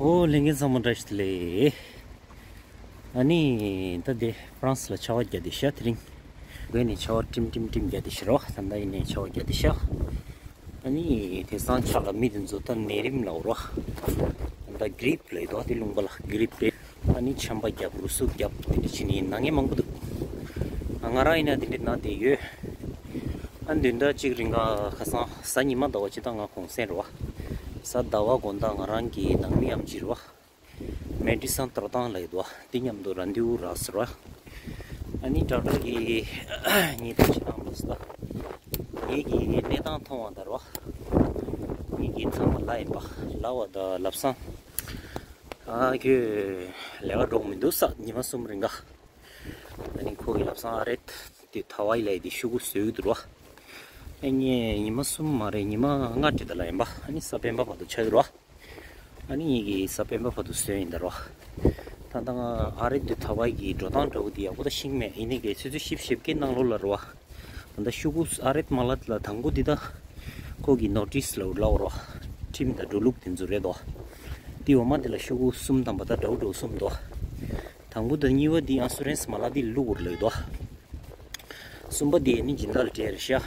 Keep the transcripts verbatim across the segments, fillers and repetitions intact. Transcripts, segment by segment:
ཨོ་ལྷན་རྒྱས་ཚང་མ་བཀྲ་ཤིས་བདེ་ལེགས། ཨ་ནི་ད་དེ་ཧྥ་རན་སི་ལ་ཆར་པ་བརྒྱབ་བསྡད་ཤག་དེ་རིང་། སྒོ་ནས་ཆར་པ་ཀྲིམ་ཀྲིམ་ཀྲིམ་བརྒྱབ་བསྡད་ཤག་རོ། ད་ལྟ་ཡིན་ནའི་ཆར་པ་བརྒྱབ་བསྡད་ཤག་ཨ་ནི་དེང་སང་ཆར་ལ་མི་དེ་ཚོ་ད་ནད་རིམས་ལབ་རོ། ད་གྷི་རིབ་ལབ་ཡོད་དོ། དེ་རླུང་པ་ལ་གྷི་རིབ་རེད། ཨ་ནི་ཆམ་པ་བརྒྱབ། རུ་སུབ་བརྒྱབ། དེ་འདྲ་བྱས་ནས་ན་མཁན་མང་པོ་འདུག་ང་རང་ཡིན་ན་དེ་འདྲ་ན་བསྡད་ཡོད། ཨ་ནི་བདུན་ཕྲག་གཅིག་རིང་ག་ཁ་སང་གཟའ་ཉི་མ་ཟླ་བ་སྤྱིར་བཏང་ང་གུང་སེང་རེད་པ། གཟའ་ཟླ་བ་དགོང་དག་ང་རང་གི་ནང་མི་ཨམ་ཆི་རེད་པ། མེ་ཌི་སན་ཏོག་ཐང་ལབ་ཡོད་དོ། དེ་མཉམ་དུ་རན་དེ་བུ་རག་ཟེར་བ། ཨ་ནི་ཌོག་ཊར་གྱིས་ངའི་ཐུགས་རྗེ་གནང་མ་སོང་། ད་ངེད་ཀྱི་གནས་སྟངས་མཐོང་བ་ལྟར་བ། ངེད་ཀྱི་ཚང་མ་ལབ་ཡིན་པ། ལབ་པ་དང་ལབ་སང་། ཨ་ཁྱོད་ལས་ཀ་འགྲོ་གི་མི་འདུག་ས། ཉི་མ་གསུམ་རིང་ག་ཨ་ནི་ཁོ་གི་ལབ་སང་ཨ་རེད། དེ་ཐ་ཝའི་ལ་དེ་ཤོག་གུ་བཟོས་ཀྱི་འདུག་ར། ཨ་ནི་ཉི་མ་གསུམ་མ་རེད། ཉི་མ་ལྔ་དེ་ད་ལ་ཡིན་པ། ཨ་ནི་གཟའ་སྤེན་པ་བར་དུ་ཆགས་ཀྱི་ར། ཨ་ནི་ངེད་ཀྱིས་གཟའ་སྤེན་པ་བར་དུ་བཟོས་ཡིན་ད་ར། ད་ལྟ་ང་ཨ་རེད་དེ་ཐ་ཝའི་གི་འགྲོ་སྟངས་འདྲ་བོ་དེ་ཡག་པོ་ད་ཤེས་ཀྱི་མེད། ཡིན་ནའི་གི་ཆུ་ཚོད་བཞི་བཅུ་ཞེ་བརྒྱད་ནང་ལོགས་ལ་ར་བ། ད་ལྟ་ཤོག་གུ་ཨ་རེད་མ་ལ་ལ་དང་པོ་འདི་ད། ཁོ་གི་ནོ་ཊིས་ལ་ལའོ་རོ། ཁྲིམས་དང་འགྲོ་ལུགས་དེ་ཚོ་རེད་དོ། དེ་འོག་མ་དེ་ལ་ཤོག་གུ་གསུམ་དང་པོ་ད་འདྲ་བོ་འདྲ་བོ་གསུམ་དོ། དང་པོ་དང་གཉིས་པ་འདི་ཨ་སུ་རན་སི་མ་ལ་དེ་བླུག་དགོས་ལབ་དོ། གསུམ་པ་དེ་ནི་སྦྱིན་བདག་ལ་སྤྲད་རེད་ཤག་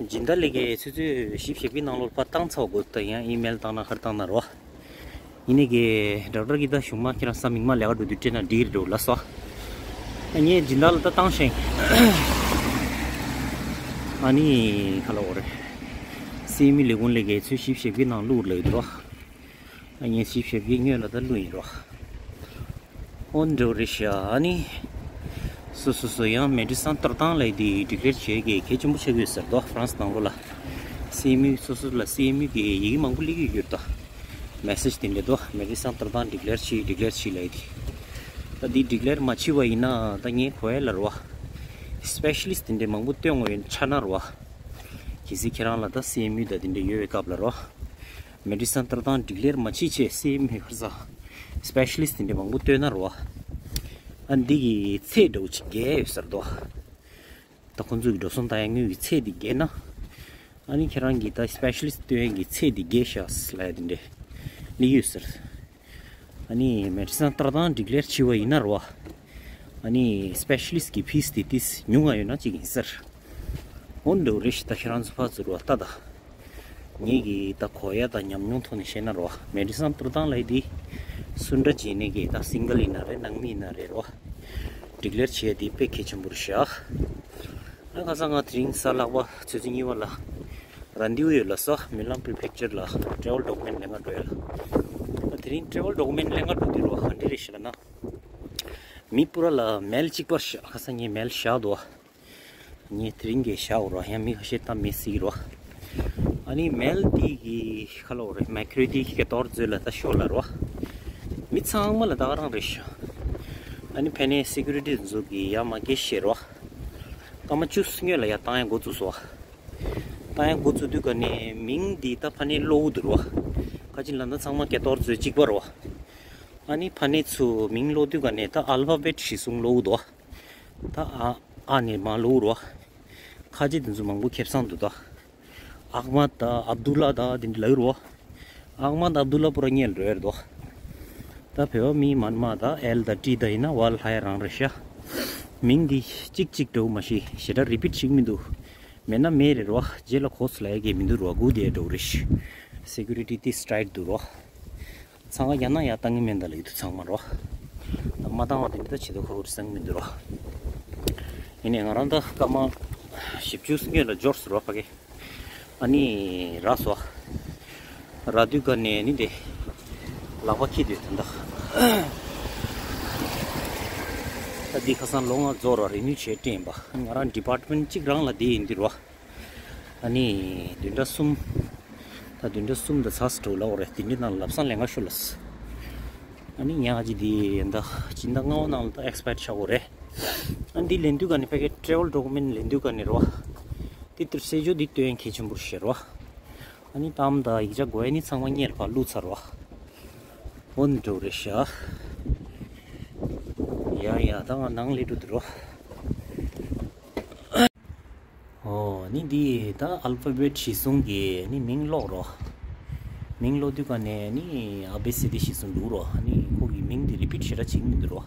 སྦྱིན་བདག་ལས་ཀའི་ཆུ་ཚོད་བཞི་བཅུ་ཞེ་བརྒྱད་ནང་ལོགས་ཕར་བཏང་ཚར་དགོས། ད་ཡང་ཨི་མེལ་བཏང་ན་ཧར་བཏང་ན་རོ། ཡིན་ནའི་གི་ཌོག་ཊར་གྱིས་ད་གཞུག་མ་ཁྱེད་རང་གཟའ་མིག་དམར་ལས་ཀ་འགྲོ་དུས་སྤྲད་ན་འགྲིག་རེད་འགྲོ་ལབ་སོང་། ངས་སྦྱིན་བདག་ལ་ད་བཏང་ཤེས། ཨ་ནི་ག་ལབ་དགོས་རེད། སི་ཨེམ་ཡུ་ལས་ཁུངས་ལས་ཀའི་ཆུ་ཚོད་བཞི་བཅུ་ཞེ་བརྒྱད་ནང་བླུག་ལབ་ཡོད་རོ། ཨ་ངས་བཞི་བཅུ་ཞེ་བརྒྱད་སྔོན་ལ་ད་བླུག་ཡིན་རོ། འོ་འདྲ་བོ་རེད་ཤག་ཨ་ནི། སོ་སོ་སོ་ཡང་མེ་ཌི་སན་ཏོག་ཐང་ལབ་དེ་ཌི་ཀི་ལེར་བྱེད་ཀྱི་གལ་ཆེན་པོ་ཆགས་ཀྱི་ཡོད་ཟེར་དོ། ཧྥ་རན་སི་ནང་ལོགས་ལ། སི་ཨེམ་ཡུ་སོ་སོ་ལ་སི་ཨེམ་ཡུ་གི་ཡི་གེ་མང་པོ་སླེབས་ཀྱི་ཡོད་དོ། མེ་སེ་ཇི་དེ་འདྲ་དོ། མེ་ཌི་སན་ཏོག་ཐང་ཌི་ཀི་ལེར་བྱེད་ཌི་ཀི་ལེར་བྱེད་ལབ་དེ། ད་འདི་ཌི་ཀི་ལེར་མ་བྱེད་པ་ཡིན་ན་ད་ངས་གོ་ཡ་ལ་རོ། སི་པེ་ཤ་ལི་སི་ཊི་དེ་འདྲ་མང་པོ་བཏོན་དགོས་ཡོད་ཆགས་ན་རོ། གལ་སྲིད་ཁྱེད་རང་ལ་ད་སི་ཨེམ་ཡུ་ད་དེ་འདྲ་ཡོད་པའི་སྐབས་ལ་རོ། མེ་ཌི་སན་ཏོག་ཐང་ཌི་ཀི་ལེར་མ་བྱེད་ཆེད་སི་ཨེམ་ཡུ་ཧར་ས་སི་པེ་ཤ་ལི་སི་ཊི་དེ་འདྲ་མང་པོ་བཏོན་ན་རོ། ཨ་འདི་གི་ཚད་འདྲ་བོ་ཅིག་བརྒལ་ཡོད་ཟེར་དོ། ད་ཁོང་ཚོ་གི་འགྲོ་སོང་བཏང་ཡ་དངུལ་གྱི་ཚད་འདི་བརྒལ་ན། ཨ་ནི་ཁྱེད་རང་གི་ད་སི་པེ་ཤ་ལི་སི་ཊི་བཏོན་ཡ་གི་ཚད་འདི་བརྒལ་ཤག་ལབ་ཡ་དེ་འདྲ་སླེབས་ཡོད་ཟེར། ཨ་ནི་མེ་ཌི་སན་ཏོག་ཐང་ཌི་ཀི་ལེར་བྱེད་པ་ཡིན་ན་རོ། ཨ་ནི་སི་པེ་ཤ་ལི་སི་ཊི་གི་ཕི་སི་དེ་ཏིས་ཉུང་ང་ཡོད་ན་ཅིག་ཡིན་ཟེར། འོ་འདྲ་བོ་རེད་ཤག་ད་ཁྱེད་རང་ཚོ་ཕར་ཚུར་བ་ལྟ་ད། ངེད་ཀྱི་ད་གོ་ཡ་ད་ཉམས་མྱོང་ཐོག་ནས་བཤད་ན་རོ། མེ་ཌི་སན་ཏོག་ཐང་ལབ་ཡ་དེ་སུ་འདྲ་བྱས་ནས་གི་ད་སིང་གལ་ཡིན་ན་རེད། ནང་མི་ཡིན་ན་རེད་རོ། ཌི་ཀི་ལེར་བྱེད་ཡ་དེ་དཔེ་གལ་ཆེན་པོ་རེད་ཤག་ཨ་ཁ་སང་ང་དེ་རིང་གཟའ་ལྷག་པ་ཆུ་ཚོད་གཉིས་པ་ལ་རན་དེ་བུ་ཡོད་ལབ་སོང་། མི་ལང་པི་རི་ཕེག་ཅར་ལ་ཊེ་ཝལ་ཌོ་ཀུ་མེན་ཊི་ལེན་ག་འགྲོ་ཡ་ལ། ཨ་དེ་རིང་ཊེ་ཝལ་ཌོ་ཀུ་མེན་ཊི་ལེན་ག་འགྲོ་དུས་རོ་ག་འདྲ་རེད་ཤག་ལབ་ན། མི་པུ་ར་ལ་མེལ་གཅིག་པ་རེད་ཤག་ཁ་སང་ངས་མེལ་བཞག་འདུག་ངས་དེ་རིང་གི་བཞག་འོ་ར་ཡང་མི་ཁ་ཤས་ད་མེད་སྲིད་རོ། ཨ་ནི་མེལ་དེ་གི་ཁ་ལོ་རེད། མེ་ཁུ་རི་དེ་གི་གཏོར་མཛོད་ལ་ད་ཤོག་ལ་རོ། མི་ཚང་མ་ལ་ད་ག་རང་རེད་ཤག་ཨ་ནི་ཕ་ནས་སི་ཀུ་རི་ཊི་ཚོ་གི་ཡ་མ་གེ་ཤེ་རོ། སྐར་མ་བཅུ་སྔོན་ལ་ཡ་བཏང་ཡ་འགོ་བཙུགས་སོ། བཏང་ཡ་འགོ་བཙུགས་དུས་ག་ནས་མིང་འདི་ད་ཕ་ནས་ཀློག་འདུག་རོ། ཁ་ཅིག་ལ་ད་ཚང་མ་གི་གཏོར་མཛོད་གཅིག་པ་རོ། ཨ་ནི་ཕ་ནས་ཚུར་མིང་ཀློག་དུས་ག་ནས་ད་ཨལ་ཕ་བེཊ་གཞི་བཟུང་ཀློག་འདུག་ད་ཨ་ཨ་ནས་མ་ཀློག་རོ། ཁ་ཆེ་དེ་ཚོ་མང་པོ་ཁེ་བཟང་འདུག་ད། ཨག་མད་དང་ཨབ་དུ་ལ་དང་དེ་འདྲ་ལབ་ཡོད་རོ། ཨག་མད་ཨབ་དུ་ལ་པུ་ར་ཉལ་རོ་ཡར་དོ། ད་བོད་པ་མི་མན་མ་ད་ཨེལ་དང་ཊི་དང་ཡིན་ན་ཝལ་ཧ་ཡ་རང་རེད་ཤག་མིང་འདི་གཅིག་གཅིག་འདྲ་བོ་མ་ཤེས། ཞེ་དྲག་རི་པིཊ་བྱེད་ཀྱི་མི་འདུག་མེད་ན་མེད་རེད་རོ། རྗེས་ལ་གོ་སོང་ལབ་ཡ་གི་མི་འདུག་རོ། སྒུག་བསྡད་འགྲོ་གི་རེད་ཤག་སི་ཀུ་རི་ཊི་དེ་སི་ཊིག་འདུག་རོ། ཚང་མ་ཡང་ན་ཡང་བཏང་གི་མེད་ད་ལ་ཡོད་དུ་ཚང་མ་རོ། ད་མ་བཏང་བ་དེ་འདྲ་ད་བྱེད་དུ་ཁོ་བོར་སང་མི་འདུག་རོ། ཡིན་ནའི་ང་རང་ད་སྐར་མ་བཞི་བཅུ་སྔོན་ལ་འབྱོར་སོང་རོ་ཕ་གི། ཨ་ནི་རག་སོང་། རག་དུས་ག་ནས་ནི་དེ་ལག་པ་འཁྱེར་དུས་དེ་འདྲ། ད་འདི་ཁ་སང་ལོ་ལྔ་རྫོགས་རོ། རི་ནིའུ་བྱས་སྤྲད་ཡིན་པ། ང་རང་ཌི་པཊ་མེན་ཊི་གཅིག་རང་ལ་དེ་ཡིན་འདི་རོ། ཨ་ནི་བདུན་ཕྲག་གསུམ། ད་བདུན་ཕྲག་གསུམ་ད་ཚར་སོང་འགྲོ་ལབ་རེད། དེ་འདྲ་ནང་ལབ་སང་ལེན་ག་ཤོག་ལབ། ཨ་ནི་ཉག་ཅིག་འདི་ཡིན་ད་སྤྱི་ཟླ་ལྔ་པ་ནང་ལ་ད་ཨེག་སི་པ་ཡར་ཆགས་ཡོད་རེད། ཨ་འདི་ལེན་དུས་ག་ནས་ཕ་གི་ཊེ་ཝལ་ཌོ་ཀུ་མེན་ཊི་ལེན་དུས་ག་ནས་རོ། དེ་ལྟར་གསལ་ཆོག་འདི་སྟོན་གལ་ཆེན་པོ་རེད་ཤག་རོ། ཨ་ནི་གཏམ་དང་ཡིག་ཆ་དགོས་ཡ་ནི་ཚང་མ་སྔོན་ལ་ཕར་བླུགས་ཚར་རོ། འོ་འདྲ་བོ་རེད་ཤག་ཡ་ཡ་ད་ང་ནང་སླེབས་འགྲོ་འདི་རོ། ཨོ་ནི་འདི་ད་ཨལ་ཕ་བེཊ་གཞི་བཟུང་གི་ནི་མིང་ཀློག་རོ། མིང་ཀློག་དུས་ག་ནས་ནི་ཨ་བེ་སི་ཌི་ཞེས་སུ་འདུག་རོ། ཨ་ནི་ཁོ་གི་མིང་དེ་རི་པིཊ་ཞེ་དྲག་བྱེད་ཀྱི་མི་འདུག་རོ།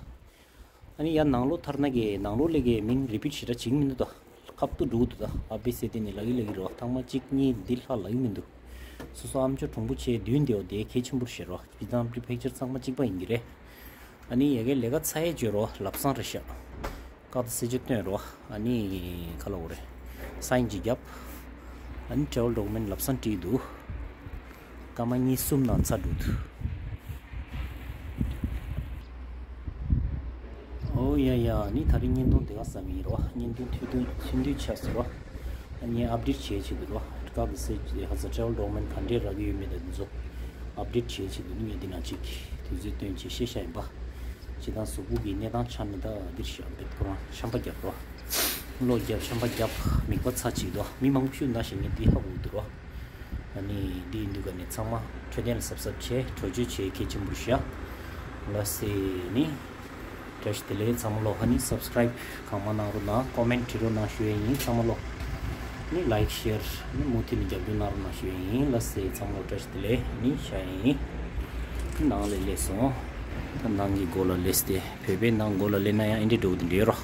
ཨ་ནི་ཡར་ནང་ལོགས་ཐར་ན་གི་ནང་ལོགས་ལས་ཀའི་མིང་རི་པིཊ་ཞེ་དྲག་བྱེད་ཀྱི་མི་འདུག་ད། ཁབ་ཏུ་འགྲོ་གི་འདུག་ད། ཨ་བེ་སི་ཌི་ནི་ལབ་ཀྱི་ལབ་ཀྱི་རོ། ཐེངས་མ་གཅིག་གཉིས་འདི་ལྷག་ལབ་ཀྱི་མི་འདུག། སོ་སོ་ཨ་མཆོག་གྲོང་པོ་ཆེ་མདུན་དེ་འོ་དེ་གལ་ཆེན་པོ་རེད་ཤག་རོ། ཇི་ལྡང་པི་རི་ཕེག་ཅར་ཚང་མ་གཅིག་པ་ཡིན་གྱི་རེད། ཨ་ནི་ཡ་གི་ལས་ཀ་ཚར་ཡས་བརྗོད་རོ། ལབ་སང་རེད་ཤག། ཀག་དང་གསལ་ཆ་སྟོན་རོ། ཨ་ནི་ག་ལབ་དགོས་རེད། སའིན་ཅིག་བརྒྱབ། ཨ་ནི་ཊེ་རེ་ཝལ་ཌོ་ཀུ་མེན་ཊི་ལབ་སང་བྲིས་འདུག། སྐར་མ་གཉིས་གསུམ་ནང་ཚར་འགྲོ་འདུག། ཨོ་ཡ་ཡ། ཨ་ནི་ད་རིང་བརྙན་ཐུང་དེ་ག་ཙམ་ཡིན་རོ། བརྙན་ཐུང་ཐུང་ཐུང་ཐུང་ཐུང་ཆགས་སོང་རོ། ངས་ཨབ་ཌེཊ་བྱེད་ཆེད་དུ་རོ། ཀག་དང་གསལ་ཆ་ཧ་ས་ཊེ་རེ་ཝལ་ཌོ་ཀུ་མེན་ཊི་ག་འདྲས་རག་གི་ཡོད་མེད་དང་འདི་ཚོ་ཨབ་ཌེཊ་བྱེད་ཆེད་དུ་ནི་ངས་འདི་ནང་གཅིག་དུས་ཚོད་བཏོན་བྱས་བཤད་བཞག་ཡིན་པ། ཇི་ལྡང་གཟུགས་པོ་གི་གནས་སྟངས་ཆ་མི་འདྲ་འདིར་ཤག་བེད་ཁོ་རང་ཤམ་པ་བརྒྱབ་རོ། གློ་བརྒྱབ་ཤམ་པ་བརྒྱབ། མིད་པ་ཚ་ཆེ་འདུག། མི་མང་པོ་ཞིག་ན་ཞིག་ངས་འདི་ཧ་གོ་འདུག་རོ། ཨ་ནི་འདི་ཡིན་དུས་ག་ནས་ཚང་མ་འཕྲོད་བསྟེན་ལ་གཟབ་གཟབ་བྱས། བྲོས་བྱོལ་བྱེད་གལ་ཆེན་པོ་རེད་ཤག། ལགས་སེ་ནི། བཀྲ་ཤིས་བདེ་ལེགས་ཚང་མ་ལོ། ཨ་ནི་སབ་སི་ཀ་རའིབ་གང་མང་གནང་རོགས་གནང་། ཀོ་མེན་ཊི་བྲིས་རོགས་གནང་ཞུ་ཡས་ཡིན་ཚང་མ་ལོ། ཨ་ནི་ལའིཀ་ཤེར་ཨ་ནི་མུ་མཐུད་ནས་རྒྱབ་སྐྱོར་གནང་རོགས་གནང་ཞུ་ཡས་ཡིན། ལགས་སེ་ཚང་མ་ལོ། བཀྲ་ཤིས་བདེ་ལེགས། ཨ་ནི་ཤ་ཡིན། ནང་ལ་སླེབས་སོང་། ད་ནང་གི་སྒོ་ལ་སླེབས་ཏེ་བོད་པའི་ནང་སྒོ་ལ་སླེབས་ན་ཡང་ཨེ་འདྲས་འགྲོ་གི་འདྲ་རོ།